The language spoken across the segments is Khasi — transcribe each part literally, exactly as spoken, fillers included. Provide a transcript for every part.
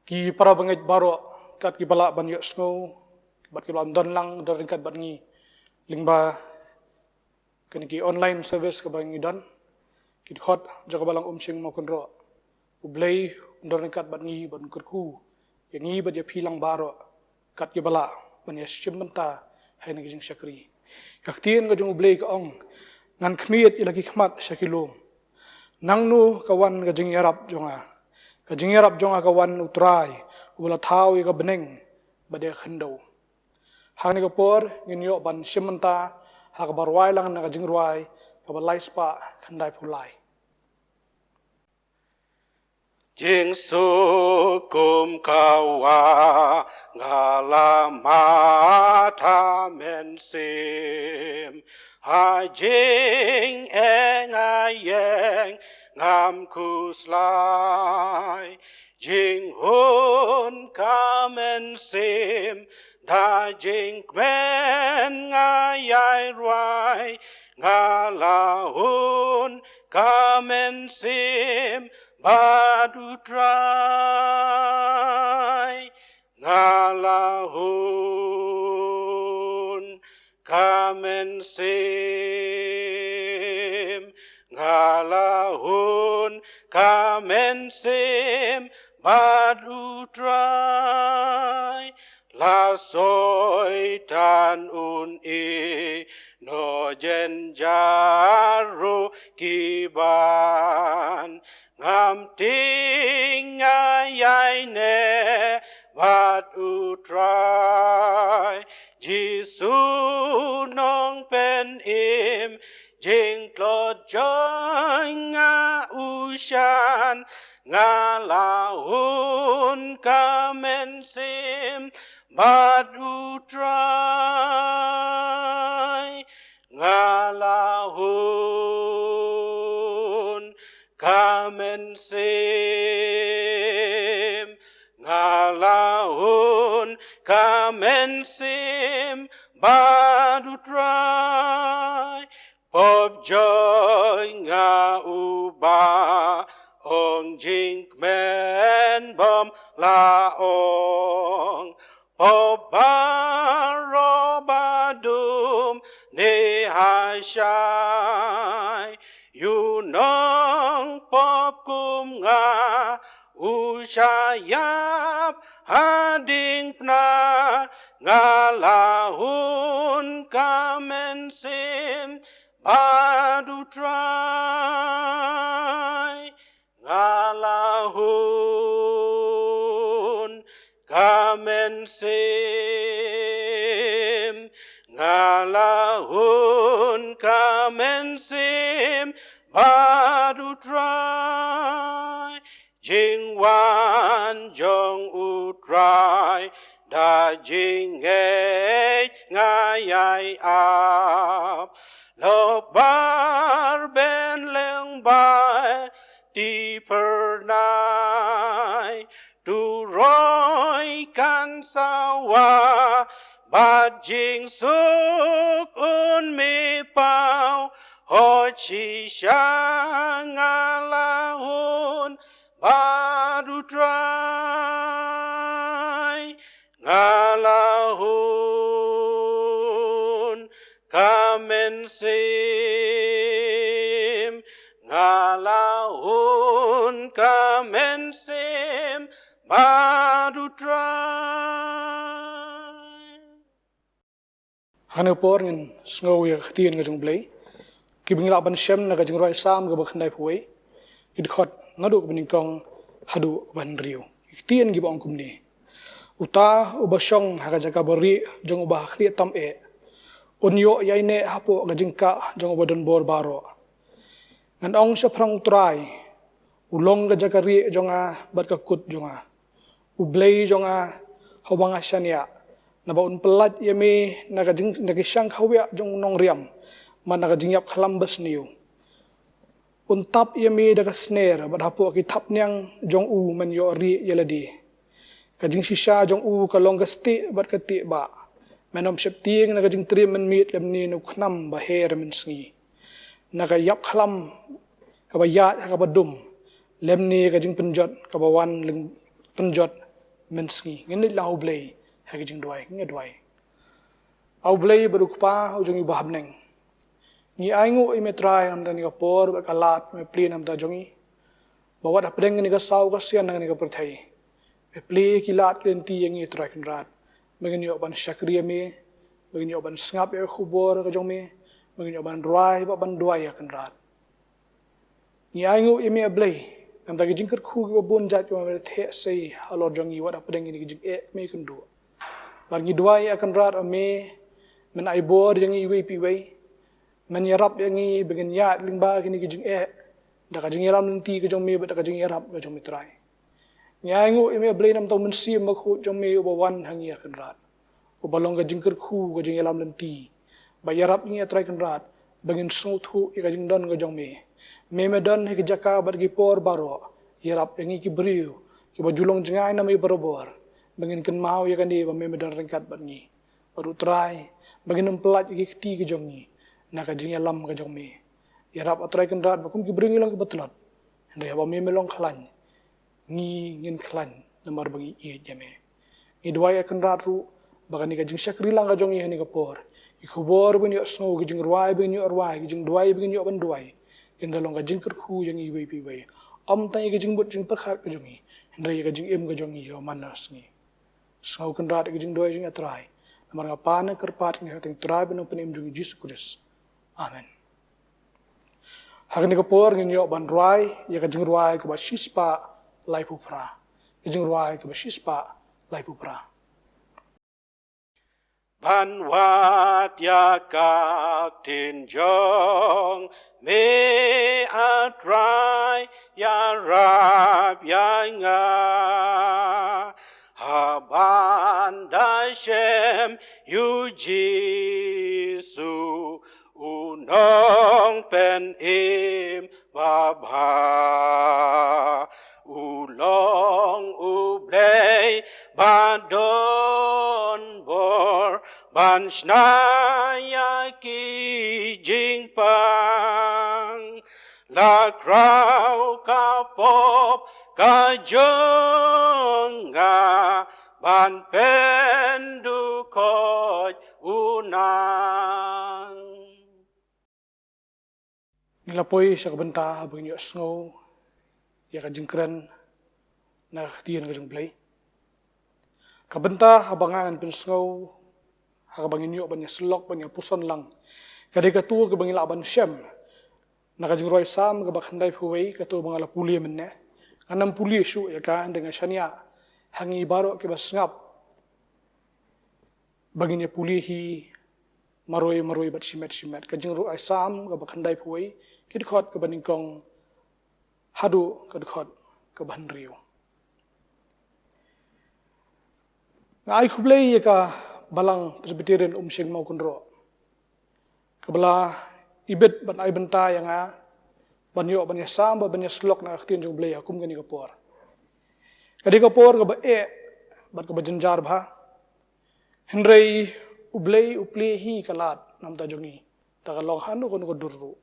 Ki para bangeit baroh, kat kiba lah ban ïohsngew bad kiba lah ban don lang don ryngkat bad ngi lyngba kane ki online service kaba ngi don, ki dkhot jong ka Balang Umshyngngoh Mawkynroh. U Blei un don ryngkat bad ngi bad un kyrkhu ïa ngi bad ïa phi lang baroh kat kiba lah ban ïa shim bynta ha kane ka jingshakri. Ka ktien ka jong U Blei ka ong, ngan khmied ïa la ki khmat sha ki lum. Nangno ka wan ka jingïarap jong nga? Ka jingïarap jong nga ka wan U Trai uba la thaw ïa ka bneng bad ïa ka khyndew. Ha kane ka por ngin ïoh ban shim bynta ha kaba rwai lang na ka jingrwai kaba lai spah khyndai phew lai. Jingsuk kum kawa nga la mad ha mynsiem, ha jingeh nga ïeng ngam khuslai. Jinghun ka mynsiem, da jingkmen nga ïai rwai, nga la hun ka mynsiem bad U Trai. Nga la hun ka mynsiem, nga la hun ka mynsiem bad U Trai. La Soitan un ïehnoh jynjar ruh ki ban, ngam tieng nga ïaineh bad U Trai. Jisu Nongpynim, jingtlot jong nga u shan, nga la hun ka mynsiem bad U Trai. Nga la hun ka mynsiem, nga la hun ka mynsiem bad U Trai. Pop jong nga uba ong jingkmen bym lah ong. Pop baroh ba dum ne ha shai, u nongpop kum nga u sha ïap ha diengphna. Nga la hun ka mynsiem bad U Trai. Nga la hun ka mynsiem, nga la hun ka mynsiem bad U Trai. Jingwan jong U Trai da jingngeit nga ïai ap. Lok bar ben lyngba ti phyrnai, tu roi kan sawa bad jingsuk un mih paw. Hooid shisha nga la hun bad U Trai. Nga la hun ka mynsiem, nga la hun ka mynsiem bad U Trai. Ha kane ka por ngin sngew ïa ka ktien ka jong U Blei, kiba ngi lah ban shem na ka jingrwai Salm kaba khyndai phew wei, ki dkhot naduh kaba nyngkong haduh kaba hynriew. Ki ktien kiba ong kumne: Uta uba shong ha ka jaka barieh jong Uba Hakhlieh Tam Eh, un ïoh ïaineh hapoh ka jingkah jong Uba Donbor Baroh. Ngan ong shaphrang U Trai, u long ka jaka rieh jong nga bad ka kut jong nga, U Blei jong nga ha uba nga shaniah, naba un pyllait ïa me na ka jing, na ki shang khawiah jong u nongriam, bad na ka jingïap khlam basniew. Un tap ïa me da ka sner, bad hapoh ki thapniang jong u men ïoh rieh ïa lade. Ka jingshisha jong u ka long ka stieh bad ka tieh bah. Men ym sheptieng na ka jingtriem mynmiet lymne na u khnam ba her mynsngi, na ka ïap khlam kaba ïaid ha kaba dum, lymne ka jingpynjot kaba wan lyng, pynjot Mynsngi ngin leit lang ha U Blei ha ka jingduwai, ngin duwai. A U Blei bad U Kpa u jong ngi uba ha bneng, ngi ainguh ïa me Trai namar kane ka por bad ka lad me plie namar jong ngi, ba wat hapdeng kane ka saw ka sian na kane ka pyrthei me plie ki lad ki lynti ïa ngi Trai Kynrad, ba ngin ïoh ban shakri ïa me, ba ngin ïoh ban sngap ïa ka khubor ka jong me, ba ngin ïoh ban rwai bad ban duwai ïa Kynrad. Ngi ainguh ïa me A Blei namar ki jingkyrkhu kiba bun jait kiba me la theh sei halor jong ngi wat hapdeng kine ki jingeh me kynduh. Bad ngi duwai ïa Kynrad, A me men ai bor ïa ngi iwei pa iwei, men ïarap ïa ngi ba ngin ïaid lyngba kine ki jingeh da ka jingïalam lynti ka jong me bad da ka jingïarap ka jong me Trai. Ngi ainguh ïa me A Blei namar u Mynsiem Bakhuid jong me uba wan ha ngi ïa Kynrad, uba long ka jingkyrkhu, ka jingïalam lynti ba ïarap ïa ngi ïa Trai Kynrad ba ngin sngewthuh ïa ka jingdon ka jong me. Me me don ha ki jaka bad ki por baroh, ïarap ïa ngi ki briew kiba ju long jngai na me barabor, ba ngin kynmaw ïa kane ba me me don ryngkat bad ngi. Bad ruh Trai, ba ngin ym pyllait ïa ki kti ki jong ngi na ka jingïalam ka jong me. Ïarap A Trai Kynrad ba kum ki briew ngi long kiba tlot, hynrei haba me me long khlaiñ, ngi ngin khlaiñ namar ba ngi ïeit ïa me. Ngi duwai A Kynrad ruh ba kane ka jingshakri lang ka jong ngi ha kane ka por, ki khubor ba ngin ïoh sngew, ki jingrwai ba ngin ïoh rwai, ki jingduwai ba ngin ïoh ban duwai, kin da long ka jingkyrkhu ïa ngi iwei pa iwei. Ym tang ïa ka jingmut jingpyrkhat ka jong ngi, hynrei ïa ka jingim ka jong ngi ha man la ka sngi. Sngew Kynrad ïa ka jingduwai jong ngi A Trai, namar nga pan nga kyrpad ïa kane ha ka kyrteng Trai bad Nongpynim jong ngi Jisu Khrist. Amen. Ha kane ka por ngin ïoh ban rwai ïa ka jingrwai kaba shispah laiphew phra. Ka jingrwai kaba shispah laiphew phra. Ban wad ïa ka ktien jong me A Trai, ïarap ïa nga. Haba nga da shem ïa u Jisu, u Nongpynim babha. U long U Blei ba don bor ban shna ïa ki jingpang. La khraw ka pop ka jong nga ban pyndukot u nang. Ngi la poi sha ka bynta haba ngin ïohsngew ïa ka jingkren na ka ktien ka jong U Blei. Ka bynta haba nga ngan pynsngew, ha kaba ngin ïoh ban ïasyllok, ban ïapuson lang, ka dei kato kaba ngi lah ban shem na ka jingrwai Salm kaba khyndaiphew wei, kato ba nga la pule mynne. Ngan ym pule shuh ïa ka, hynrei nga shaniah ha ngi baroh kiba sngap ba ngin ïa pule hi marwei marwei bad shimet shimet. Ka jingrwai Salm kaba khyndaiphew wei, ki dkhot kaba nyngkong haduh ka dkhot kaba hynriew. Nga ai khublei ïa ka Balang Presbyterian Umshing Mawkynroh, kaba la ibit ban ai bynta ïa nga ban ïoh ban ïasam bad ban ïasyllok na ka ktien jong U Blei ha kum kane ka por. Ka dei ka por kaba eh bad kaba jynjar bha. Hynrei U Blei u plie hi ka lad na ka bynta jong ngi, da ka long hano hano ka dur ruh.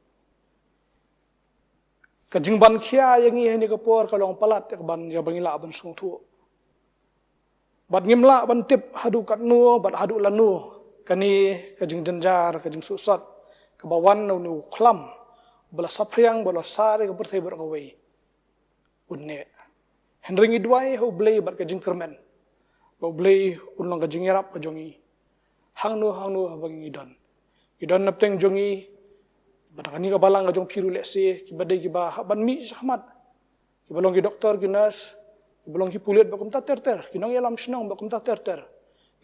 Ka jingban khia ïa ngi ha kane ka por ka long palat ïa ka ban, ïa ba ngi lah ban sngewthuh. Bad ngim lah ban tip haduh katno bad haduh lano kane ka jingjynjar, ka jingsuk sot kaba wan na une u khlam ba la saphriang, ba la sar ïa ka pyrthei baroh kawei, un neh. Hynrei ngi duwai ha U Blei bad ka jingkyrmen ba U Blei un long ka jingïarap ka jong ngi hangno hangno haba ngi don. Ngi don na pdeng jong ngi, bad kane ka balang ka jong phi ruh lehse kiba dei kiba hap ban mih shakhmat, kiba long ki doktor, ki nurse, kiba long ki pulit bad kumta ter ter, ki nongïalam shnong bad kumta ter ter,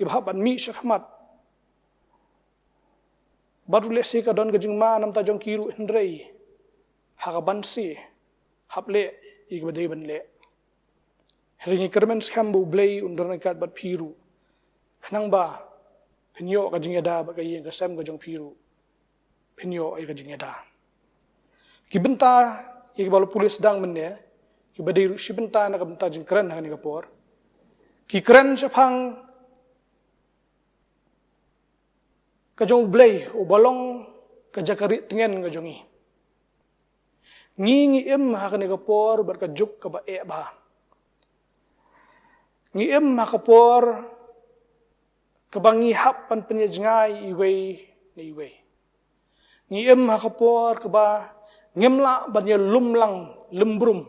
kiba hap ban mih shakhmat. Bad ruh lehse ka don ka jingma na ka bynta jong ki ruh, hynrei ha ka ban siew hap leh ïa kiba dei ban leh. Hynrei ngi kyrmen skhem ba U Blei un don ryngkat bad phi ruh, khnang ba phin ïoh ka jingïada bad ka ïing ka sem ka jong phi ruh phin ïoh ïa ka jingïada. Ki bynta ïa kiba la pule sdang mynne, kiba dei ruh shi bynta na ka bynta jingkren ha kane ka por, ki kren shaphang ka jong U Blei uba long ka jaka rieh tngen ka jong ngi. Ngi ngi im ha kane ka por bad ka juk kaba eh bha. Ngi im ha ka por kaba ngi hap ban pynïajngai iwei na iwei. Ngi im ha ka por kaba ngim lah ban ïalum lang lymbrum,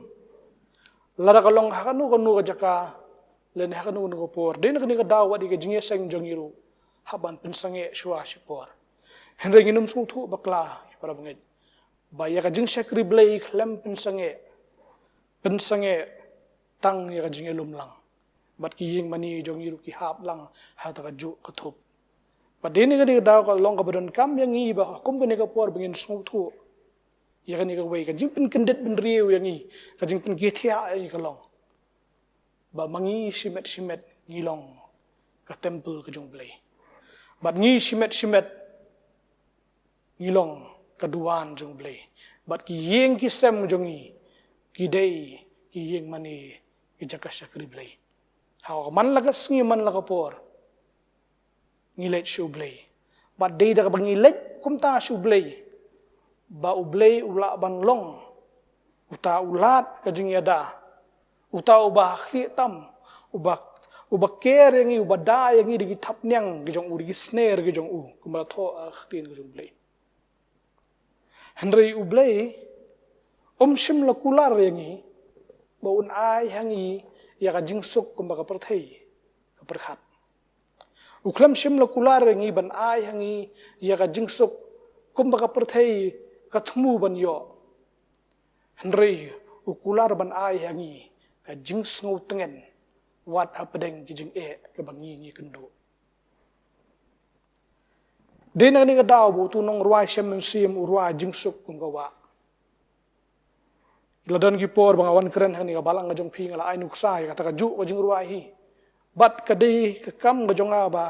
lada ka long ha kano kano ka jaka lane ha kano kano ka por. Dei na kane ka daw wat ïa ka jingïaseng jong ngi ruh hap ban pynsangeh shuwa shipor. Hynrei ngin ym sngewthuh bakla, ïa para bangeit, ba ïa ka jingshakri Blei khlem pynsangeh, pynsangeh tang ïa ka jingïalum lang. Bad ki ïing mane jong ngi ruh ki hap lang ha kata kajuh ka thup. Bad dei na kane ka daw ka long kaba donkam ïa ngi ba ha kum kane ka por ba ngin sngewthuh ïa kane kawei ka jingpynkyndit bynriew ïa ngi, ka jingpynkithiah ïa ngi ka long ba ma ngi shimet shimet ngi long ka temple ka jong U Blei. Bad ngi shimet shimet ngi long ka duwan jong U Blei. Bad ki ïing ki sem jong ngi ki dei ki ïing mane, ki jaka shakri Blei. Ha man la ka sngi man la ka por ngi leit sha U Blei. Bad dei da kaba ngi leit kumta sha U Blei ba U Blei u lah ban long uta u lad ka jingïada, uta uba ha khlieh tam, uba, uba ker ïa ngi, uba da ïa ngi da ki thapniang ki jong u, da ki sner ki jong u, kumba la thoh ha ka ktien ka jong U Blei. Hynrei U Blei um shym la kular ïa ngi ba un ai ha ngi ïa ka jingsuk kumba ka pyrthei ka pyrkhat. U khlem shym la kular ïa ngi ban ai ha ngi ïa ka jingsuk kumba ka pyrthei ka thmu ban ïoh. Hynrei u kular ban ai ha ngi ka jingsngewtngen wat hapdeng ki jingeh kaba ngi ngi kynduh. Dei na kane ka daw ba utu u nongrwai Shem Mynsiem u rwai jingsuk kum ka wah. La don ki por ba nga wan kren ha kane ka balang ka jong phi, nga la ai nuksa ïa kata kajuh ka jingrwai hi. Bad ka dei ka kam ka jong nga ba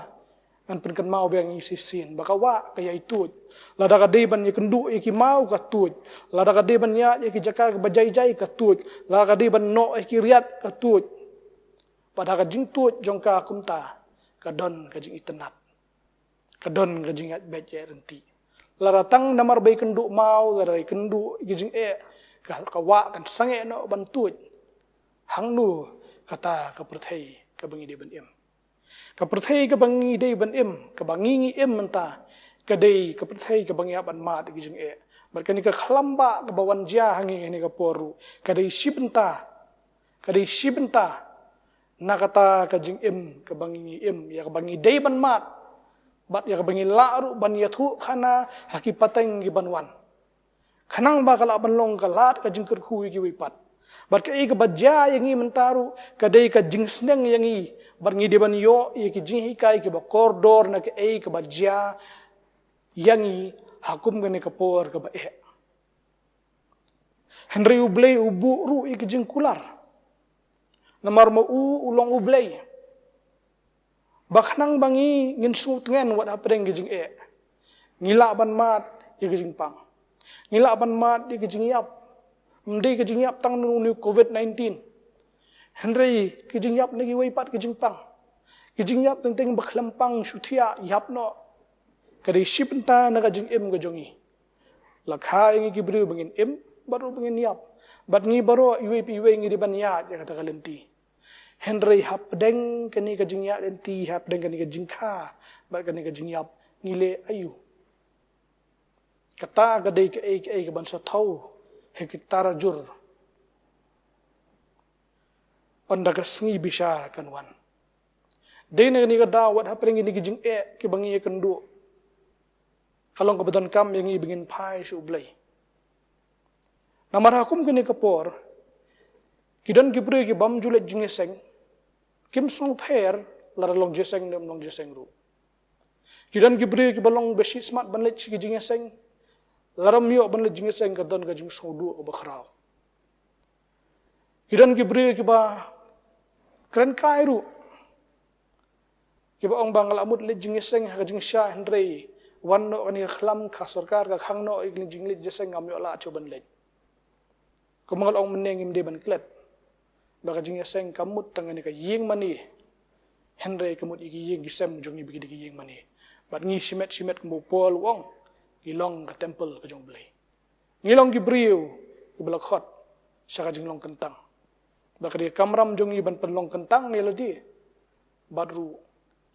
ngan pynkynmaw biang ïa ngi shisien ba ka wah ka ïai tuid. Lada ka dei ban ïakynduh ïa ki maw ka tuid. Lada ka dei ban ïaid ïa ki jaka kaba jai jai ka tuid. Lada ka dei ban noh ïa ki riat ka tuid. Bad ha ka jingtuid jong ka kumta ka don ka jingitynnad, ka don ka jingïaid beit ïaid ryntih. Lada tang namar ba ïakynduh maw, lada ïakynduh ïa ki jingeh, ka, ka wah kan sangeh noh ban tuid. Hangno kata ka pyrthei kaba ngi dei ban im? Ka pyrthei kaba ngi dei ban im, kaba ngi ngi im mynta, ka dei ka pyrthei kaba ngi hap ban mad ïa ki jingeh. Bad kane ka khlambah kaba wan jia ha ngi ha kane ka por ruh ka dei shi bynta, ka dei shi bynta na kata ka jingim kaba ngi ngi im, ïa kaba ngi dei ban mad bad ïa kaba ngi lah ruh ban ïathuh khana ha ki pateng ki ban wan. Khnang ba ka lah ban long ka lad ka jingkyrkhu ïa kiwei pat. Bad kaei kaba jia ïa ngi mynta ruh ka dei ka jingsneng ïa ngi, bad ngi dei ban ïoh ïa ki jinghikai kiba kordor na kaei kaba jia ïa ngi ha kum kane ka por kaba eh. Hynrei U Blei u buh ruh ïa ki jingkular. Namar ma u u long U Blei. Ba khnang ba ngi ngin sngewtngen wat hapdeng ki jingeh, ngi lah ban mad ïa ki jingpang. Ngi lah ban mad ïa ki jingïap. Ym dei ki jingïap tang na une u covid nineteen. Hynrei ki jingïap na kiwei pat ki jingpang. Ki jingïap teng teng ba khlem pang shu thiah ïap noh. Ka dei shi bynta na ka jingim ka jong ngi. La kha ïa ngi ki briew ba ngin im bad ruh ba ngin ïap. Bad ngi baroh iwei pa iwei ngi dei ban ïaid ïa kata ka lynti. Hynrei hapdeng kane ka jingïaid lynti, hapdeng kane ka jingkha bad kane ka jingïap, ngi leh aïu? Kata ka dei kaei kaei kaban sa thew ha ki tarajur ynda ka sngi bishar kan wan. Dei na kane ka daw wat hapdeng kine ki jingeh kiba ngi ïakynduh, ka long kaba donkam ïa ngi ba ngin phai sha U Blei. Namar ha kum kane ka por ki don ki briew ki bym ju leit jingïaseng, kim sngewpher lada long jingïaseng ne ym long jingïaseng ruh. Ki don ki briew kiba long ba shismat ban leit sha ki jingïaseng, lada ym ïoh ban leit jingïaseng ka don ka jingsngewduh kaba khraw. Ki don ki briew kiba kren kai ruh, kiba ong ba nga la mut leit jingïaseng ha ka jingshisha, hynrei wan noh kane ka khlam ka sorkar ka khang noh ïa kane ka jingleit jingïaseng, ngam ïoh lah shuh ban leit. Kumba nga la ong mynne, ngim dei ban klet ba ka jingïaseng kam mut tang kane ka ïing mane, hynrei ka mut ïa ki ïing ki sem jong ngi ba ki dei ki ïing mane. Bad ngi shimet shimet kumba u Paul u ong, ngi long ka temple ka jong U Blei. Ngi long ki briew kiba la khot sha ka jinglong kyntang. Bad ka dei ka kamram jong ngi ban pynlong kyntang ïa lade bad ruh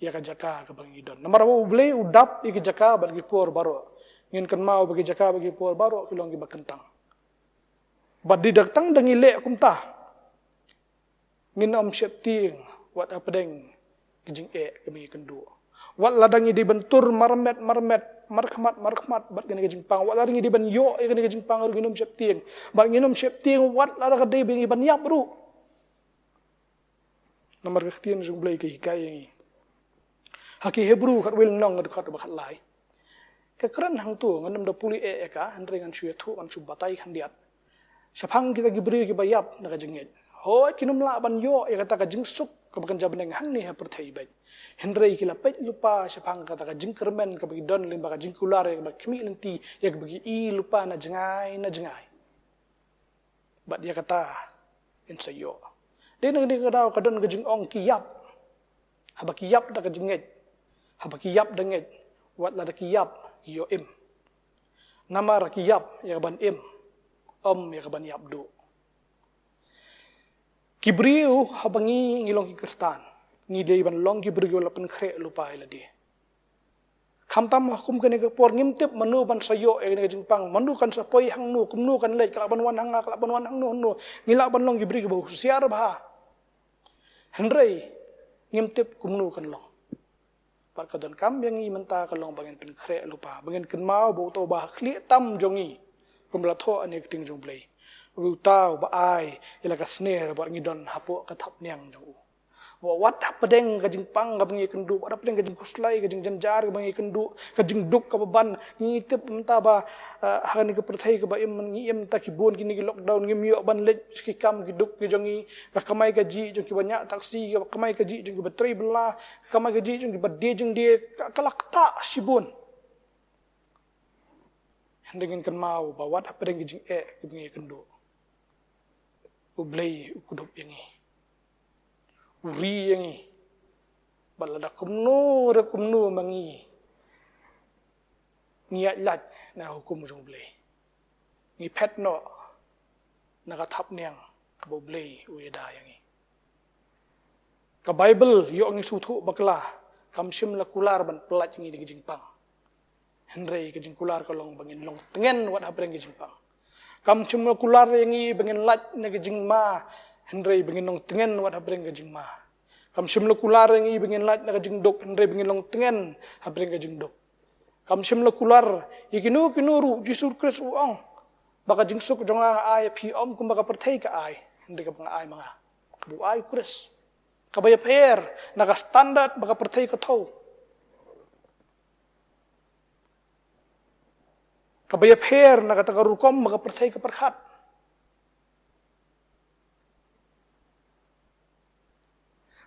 ïa ka jaka kaba ngi don. Namar ba U Blei u dap ïa ki jaka bad ki por baroh. Ngin kynmaw ba ki jaka bad ki por baroh ki long kiba kyntang. Bad dei da tang da ngi leh kumta, ngin ym sheptieng wat hapdeng ki jingeh kiba ngi kynduh. Wat lada ngi dei ban tur marmet marmet, markhmat markhmat bad kane ka jingpang, wat lada ngi dei ban ïoh ïa kane ka jingpang ruh ngin ym sheptieng. Bad ngin ym sheptieng wat lada ka dei ba ngi ban ïap ruh. Namar ka ktien jong U Blei ka hikai ïa ngi ha ki Hebru khatwei lynnong, ka dkhot ba khatlai. Ka kren hangto, ngan ym da pule eh ïa ka, hynrei ngan shu ïathuh, ngan shu batai khyndiat. Shaphang kita ki briew kiba ïap na ka jingngeit, hooid kin ym lah ban ïoh ïa kata ka jingsuk kaba kynja bneng hangne ha pyrthei beit. Hynrei ki la peit lypa shaphang kata ka jingkyrmen kaba ki don lyngba ka jingkular ïa kaba khmih lynti, ïa kaba ki i lypa na jngai na jngai. Bad ïa kata yn sa ïoh. Dei na kane ka daw ka don ka jingong ki ïap. Haba ki ïap da ka jingngeit, haba ki ïap da ngeit, wat lada ki ïap ki ïoh im. Namar ki ïap ïa ka ban im, ym ïa ka ban ïap duh. Ki briew, haba ngi, ngi long ki Khristan, ngi dei ban long ki briew kiba la pynkhreh lypa ïa lade. Khamtam ha kum kane ka por ngim tip mano ban sa ïoh ïa kane ka jingpang, mano kan sa poi hangno, kumno kan leit, ka lah ban wan hanga, ka lah ban wan hangno hangno. Ngi lah ban long ki briew kiba husiar bha, hynrei ngim tip kumno kan long. Bad ka donkam ïa ngi mynta ka long ba ngin pynkhreh lypa, ba ngin kynmaw ba uta uba ha khlieh tam jong ngi, kumba la thoh ha kane ka ktien jong U Blei, uta uba ai ïa la ka sner bad ngi don hapoh ka thapniang jong u. Ba wat hapdeng ka jingpang kaba ngi ïakynduh, wat hapdeng ka jingkhuslai, ka jingjynjar kaba ngi ïakynduh, ka jingduk kaba ban, ngi tip mynta ba, ah, ha kane ka pyrthei kaba im, ngi im mynta, ki bun kine ki lockdown, ngim ïoh ban leit sha ki kam ki duk ki jong ngi. Ka kamai kajih jong kiba ñiah taxi, ka kamai kajih jong kiba trei bylla, ka kamai kajih jong kiba die jingdie, ka, ka la ktah shibun. Hynrei ngin kynmaw ba wat hapdeng ki jingeh kiba ngi ïakynduh, U Blei u kdup ïa ngi, u ri ïa ngi. Bad lada kumno re kumno ma ngi, ngi ïaid lait na ka hukum jong U Blei, ngi phet noh na ka thapniang kaba U Blei u ïada ïa ngi. Ka Baibl ïoh ngi sngewthuh bakla, kam shym la kular ban pyllait ïa ngi na ki jingpang, hynrei ka jingkular ka long ba ngin long tngen wat hapdeng ka jingpang. Kam shym la kular ïa ngi ba ngin lait na ka jingma, hynrei ba ngin long tngen wat hapdeng ka jingma. Kam shym la kular ïa ngi ba ngin lait na ka jingduk, hynrei ba ngin long tngen hapdeng ka jingduk. Kam shym la kular ïa kino kino ruh, Jisu Khrist u ong ba ka jingsuk jong nga nga ai ïa phi, ym kumba ka pyrthei ka ai, hynrei kaba nga ai ma nga, kaba u ai u Khrist. Kaba ïapher na ka standard ba ka pyrthei ka thew. Kaba ïapher na kata ka rukom ba ka pyrthei ka pyrkhat.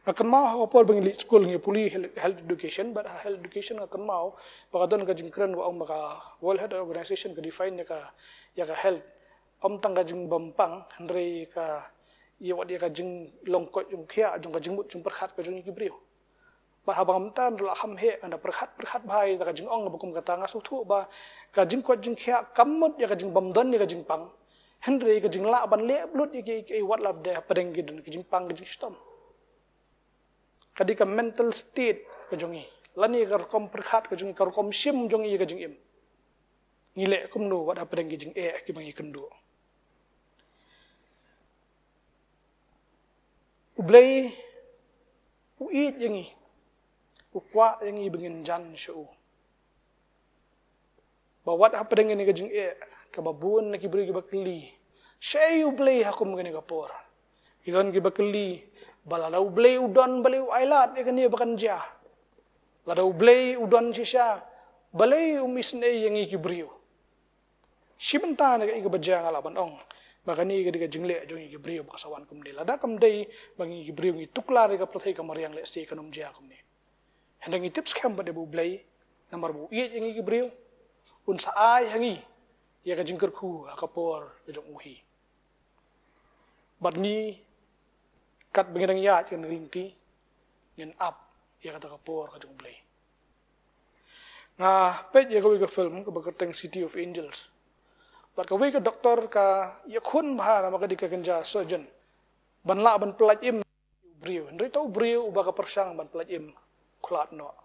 Nga kynmaw ha ka por ba ngi leit skul ngi pule health, health education, bad ha health education nga kynmaw ba ka don ka jingkren ba ong ba ka World Health Organization ka define ïa ka, ïa ka health, ym tang ka jingbym pang, hynrei ka, ïa wat ïa ka jinglong koit jong khiah, jong ka jingmut jingpyrkhat ka jong ngi ki briew. Bad haba ngam tam da la ham heh, ngan da pyrkhat, pyrkhat bha ïa ka jingong ba kum kata, nga sngewthuh ba ka jingkoit jingkhiah kam mut ïa ka jingbymdon ïa ka jingpang, hynrei ka jinglah ban leh blut ïa ki, ki wat la dei hapdeng ki don ki jingpang ki jingshitom. Ka dei ka mental state ka jong ngi, lane ka rukom pyrkhat ka jong ngi, ka rukom shim jong ngi ïa ka jingim. Ngi leh kumno wat hapdeng ki jingeh kiba ngi ïakynduh. U Blei u ïeit ïa ngi, u kwah ïa ngi ba ngin jan sha u. Ba wat hapdeng kane ka jingeh kaba bun na ki briew kiba kylli, shaei U Blei ha kum kane ka por? Ki don kiba kylli ba lada U Blei u don, balei u ailad ïa kane ba kan jia? Lada U Blei u don shisha, balei um isynei ïa ngi ki briew? Shi bynta na kaei kaba jia nga lah ban ong ba kane ka dei ka jingleh jong ngi ki briew ba ka sa wan kumne. Lada kam dei ba ngi ki briew ngi tuklar ïa ka pyrthei ka mariang, lehse kan ym jia kumne. Hynrei ngi tip skhem ba dei ba U Blei, namar ba u ïeit ïa ngi ki briew, un sa ai ha ngi ïa ka jingkyrkhu ha ka por ka jong u hi. Bad ngi, katba ngi dang ïaid ïa kane ka lynti, ngin ap ïa kata ka por ka jong U Blei. Nga peit ïa kawei ka film kaba kyrteng City of Angels. Bad kawei ka doktor ka ïakhun bha namar ka dei ka kynja surgeon. ban lah ban pyllait im u briew. Hynrei uta u briew uba ka pyrshang ban pyllait im, khlad noh.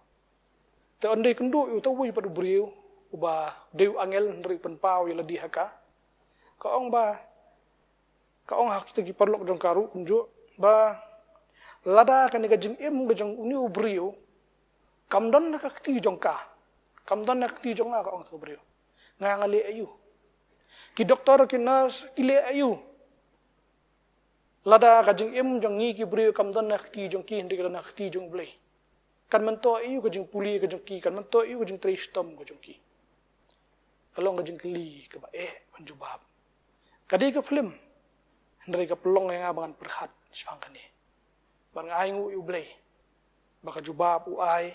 Te ynda kynduh ïa uta uwei pat u briew uba dei u angel, hynrei u pynpaw ïa lade ha ka, ka ong ba, ka ong ha kita ki paralok jong ka ruh kumjuh ba, lada kane ka jingim ka jong une u briew kam don ha ka kti jong ka, kam don ha ka kti jong nga, ka ong uta u briew, nga nga leh aïu? Ki doktor, ki nurse ki leh aïu lada ka jingim jong ngi ki briew kam don ha ka kti jong ki, hynrei ka don ha ka kti jong U Blei? Kan myntoi aïu ka jingpule ka jong ki, kan myntoi aïu ka jingtrei shitom ka jong ki? Ka long ka jingkylli kaba eh ban jubab. Ka dei ka phlim, hynrei ka pynlong ïa nga ba ngan pyrkhat shaphang kane, ba nga ainguh ïa U Blei ba ka jubab u ai,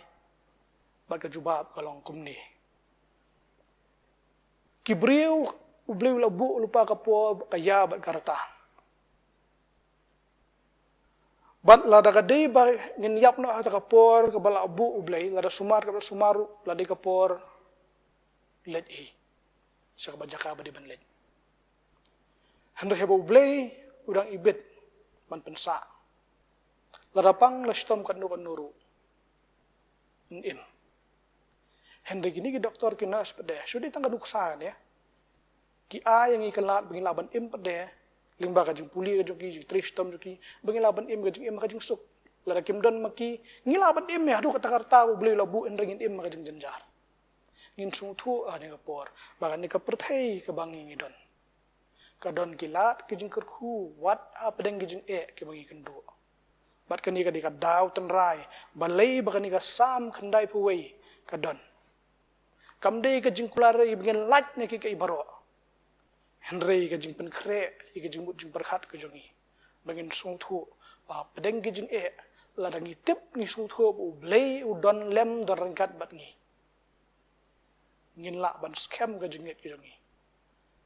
bad ka jubab ka long kumne. Ki briew, U Blei u la buh lypa ka por, ka ïa bad ka rta. Bad lada ka dei ba ngin ïap noh ha kata ka por kaba la buh U Blei, lada sumar kaba sumar ruh, la dei ka por leit hi sha kaba jaka ba dei ban leit. Hynrei haba U Blei u dang ibit ban pynsah, lada pang la shitom katno katno ruh, yn im. Hynrei kine ki doktor, ki nurse pat de, shu dei tang ka nuksa ne, ki ai ïa ngi ka lad ba ngin lah ban im pat de lyngba ka jingpule ka jong ki, jingtrei shitom jong ki, ba ngin lah ban im ka jingim ka jingsuk. Lada kim don ma ki, ngi lah ban im ïa haduh kata ka rta U Blei u la buh, hynrei ngin im ka jingjynjar. Ngin sngewthuh ha kane ka por ba kane ka pyrthei kaba ngi ngi don, ka don ki lad ki jingkyrkhu wat hapdeng ki jingeh kiba ngi kynduh. Bad kane ka dei ka daw tynrai balei ba kane ka Salm khyndaiphew wei ka don. Kam dei ka jingkular ïa ba ngin lait na kiei kiei baroh, hynrei ka jingpynkhreh ïa ka jingmut jingpyrkhat ka jong ngi, ba ngin sngewthuh ba hapdeng ki jingeh, lada ngi tip, ngi sngewthuh ba U Blei u don lem, don ryngkat bad ngi, ngin lah ban skhem ka jingngeit ka jong ngi.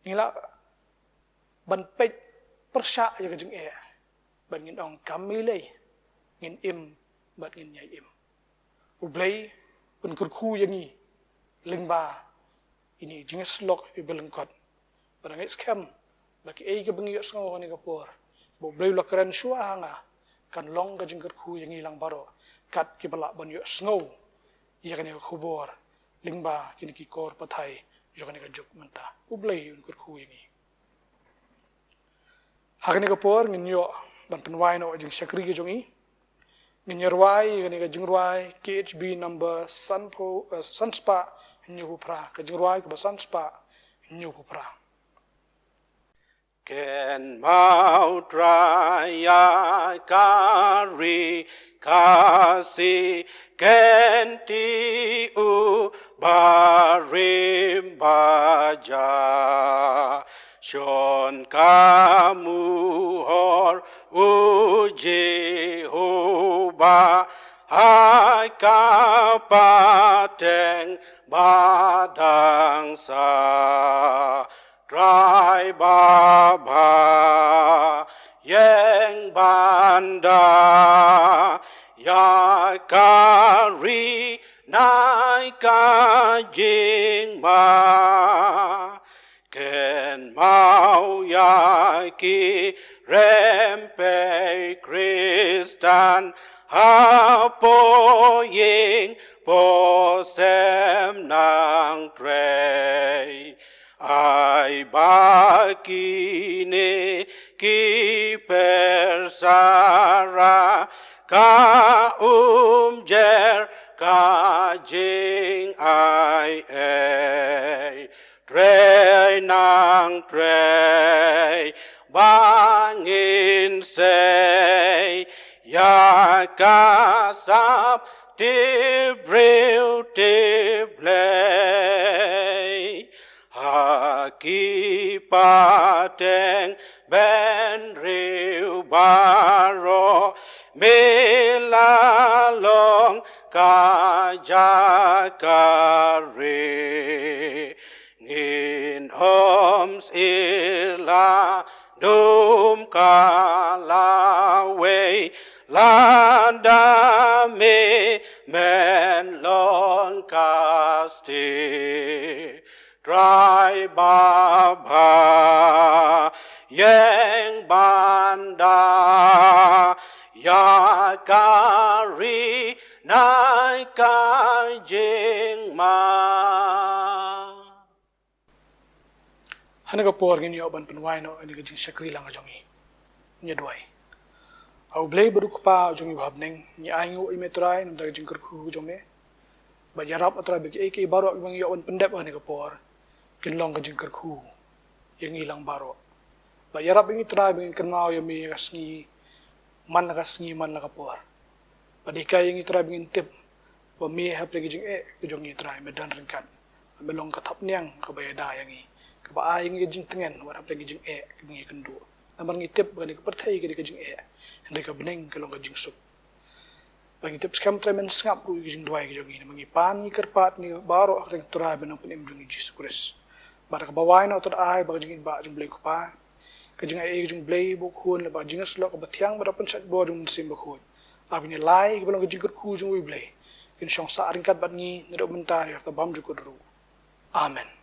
Ngin lah ban peit pyrshah ïa ka jingeh, bad ngin ong, kam mih lei, ngin im bad ngin ïai im. U Blei un kyrkhu ïa ngi lyngba ine i jingïasyllok iba lyngkot. Bad nga ngeit skhem ba kiei kiba ngi ïohsngew ha kane ka por, ba U Blei u la kren shuwa ha nga, kan long ka jingkyrkhu ïa ngi lang baroh, kat kiba lah ban ïohsngew ïa kane ka khubor lyngba kine ki kor pathai jong kane ka juk mynta. U Blei un kyrkhu ïa ngi. Ha kane ka por ngin ïoh ban pynwai noh ka jingshakri ka jong ngi. Ngin ïa rwai kane ka jingrwai K H B number sanphew, eh, sanspah hynñiewphew phra, ka jingrwai kaba sanspah hynñiewphew phra. Kynmaw Trai ïa ka ri Khasi, kynti u barim ba ja. Shon ka muhor u Jehobah ha ka pateng ba dang sah. Trai babha ïeng ban da ïa ka ri na ka jingma. Kynmaw ïa ki rympei Khristan hapoh ïing poh sem nang trei. Ai ba kine ki pyrsa ra ka umjer ka jingai ei. Trei nang trei ba ngin sei ïa ka sap tip briew tip Blei. Ha ki pateng bynriew baroh me la long ka jaka ri. Ngin ym sir la dum ka lawei lada me men long ka stieh. Trai babha ïeng ban da ka jingma. Hane ka por ngin ïoh ban pynwai noh ïa ka jingshakri lang ka jong ngi. Ngi duwai. A U Blei bad U Kpa jong ngi uba ha bneng, ngi ainguh ïa me Trai namar ka jingkyrkhu jong me. Bad ïarap A Trai ba kiei kiei baroh kiba ngi ïoh ban pyndep hane ka por kin long ka jingkyrkhu ïa ngi lang baroh. Bad ïarap ïa ngi Trai ba ngin kynmaw ïa me ïa ka sngi man la ka sngi man la ka por. Bad hikai ïa ngi Trai ba ngin tip ba me hapdeng ka jingeh ka jong ngi Trai me don ryngkat. Me long ka thapniang kaba ïada ïa ngi, kaba ai ïa ngi ka jingtngen wat hapdeng ka jingeh kaba ngi kynduh. Namar ngi tip ba kane ka pyrthei ka dei ka jingeh, hynrei ka bneng ka long ka jingsuk. Bad ngi tip skhem Trai men sngap ruh ïa ka jingduwai ka jong ngi, namar ngi pan ngi kyrpad ngi baroh ha ka kyrteng Trai bad Nongpynim jong ngi Jisu Khrist. Bad kaba wai noh Trai ai ba ka jingïeit ba jong U Blei U Kpa, ka jingai ei ka jong U Blei U Khun, bad ka jingïasyllok kaba thiang bad ka pynshait bor jong U Mynsiem Bakhuid, ap ïa ngi lai kiba long ka jingkyrkhu jong U Blei, kin shong sah ryngkat bad ngi naduh mynta ïa kata bymjukut ruh. Amen.